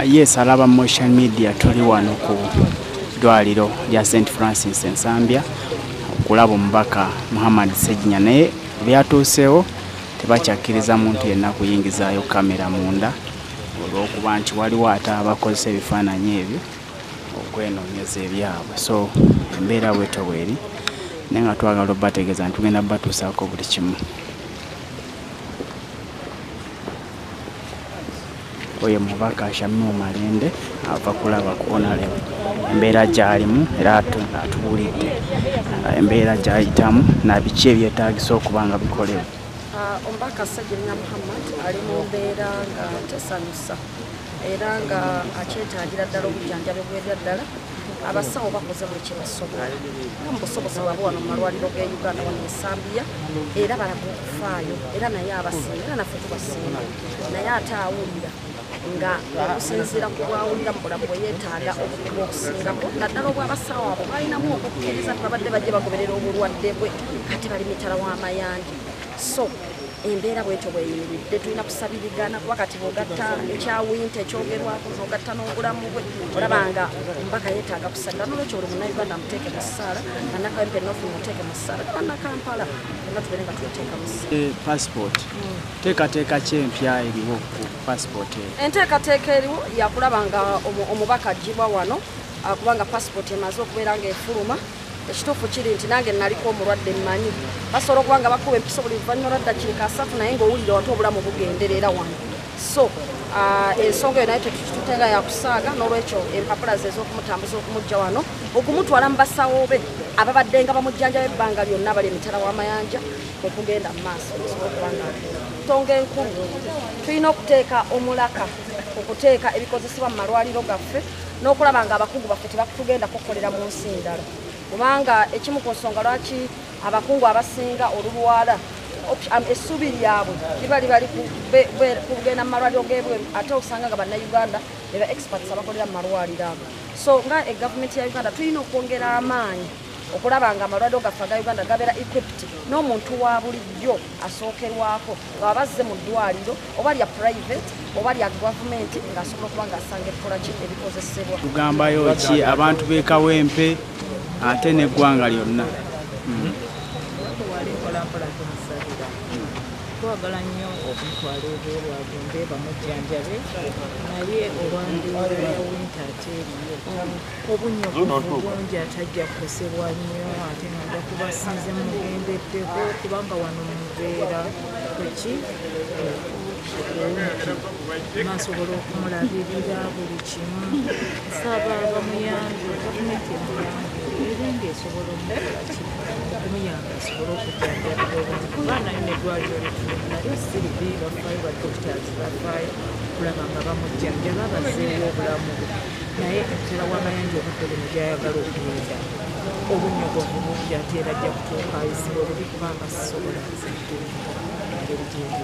Yes, alaba Motion Media, tuli wano ku ddwaliro lya St Francis Nsambya okulaba omubaka Muhammad Ssegirinya, naye byatuuseewo tebakyakkiriza muntu yenna kuyingizaayo kamera munda olw'okuba nti waliwo ate abakozesa ebifaananyi ebyo okwenoonyeza ebyabwe. So embeera bwetyo bweri, naye nga twagala obbategeeza nti tugenda batuusaako buli kimu. Oyo mubaka Shamim Malende ava kulaba ku Honorable embeera gy'alimu, era atubuulidde embeera gy'ayitamu na biki ebyetaagisa okuba nga bikolebwa. Omubaka Ssegirinya Muhammad ali mu mbeera nga tesanyusa era nga akyetaagira ddala obujjanjabi bw'ebya ddala. Abasawo bakoze buli kye basobola nga mu busobozi bwabwe wano mu malwaliro g'e Uganda wano e Nsambya, era balaga okufaayo, era naye abasiima era naffe tubasiima, naye ate awulira nga okusinziira ku bwawulira mu bulamu bwe yeetaaga obukugu okusingako, naddala obw'abasawo abo balinamu okukkiriza nti babadde bajje bagoberera obulwadde bwe, kati bali mitala w'amayanja. So embeera bwetyo bweyimiridde, tulina kusabirigana kuba kati bw'ogatta ekya winta ekyogerwako n'ogatta n'obulamu bwe, olaba nga omubaka yeetaaga kusabira. N'olwekyo buli Munnayuganda amuteeke mu ssaala, Bannakawempe North muteeke mu ssaala, ne Bannakampala bonna tubeere nga tumuteeka mu ssaala. Passport, teekateeka ki empya eriwo ku passport eyo? Enteekateeka eriwo yakulaba nga omubaka aggyibwa wano, kubanga passport emaze okubeera ng'efuluma. Ekituufu kiri nti nange naliko omulwadde mmanyi basobola okuba nga bakuba empiso buli luvannyuma lwa ddakiika 3, naye ng'owulira wate obulamu bugenderera wano. So ensonga eyo naye tetukitutenga yakusaaga, n'olwekyo empapula ze ez'okumutambuza okumujja wano okumutwala mu basawo be ababadde nga bamujjanjaba ebbanga lyonna bali emitala w'amayanja okugenda mu maaso osobola okuba nga nsonga enkulu tulina okuteeka omulaka okuteeka ebikozesebwa mu malwaliro gaffe n'okulaba nga abakungu baffe tebatugenda kukolera mu nsi ndala, kubanga ekimu ku nsonga lwaki abakungu abasinga olulwala essuubi lyabwe liba libali kugenda mu malwaliro g'ebweru, ate osanga nga Bannayuganda eba experts abakolera mu malwaliro ago. So nga egavumenti ya Uganda tulina okwongera amaanyi okulaba nga amalwaliro gaffe aga Uganda gabeera equipped n'omuntu wa bulijjo asookerwako nga bazze mu ddwaliro oba lya private oba lya gavumenti ng'asobola okuba ng'asanga ebikola ki ebikozesebwa. Tugambayo ki abantu b'e Kawempe ate n'eggwanga lyonna? Mpola tumusabira, twagala nnyo okumutwala ebweru agende bamujjanjabe, naye olw'embeera ya winta ate eriyo obunnyogovu bungi atajja kukosebwa nnyo, ate nga nja kubasinze mugendeddeko kubanga wano mubeera kuki okumpi nasobola okumulabirira buli kimu. Nsaba bamuyambe, gavumenti emuyambe era ng'esobola okumuyamba asobole okujjanjabibwa obungi, kuba nayo n'eddwaliro lyetulimu nalyo si libi, bafaayo, ba doctors bafaayo okulaba nga bamujjanjaba bazzeewo obulamu bwe, naye emitala w'amayanja obudde buno gy'ayagala okugenda obunnyogovu bungi, ate era ajja kutuuka ayisibwa obubi kubanga sisobola nze engeri gyendi.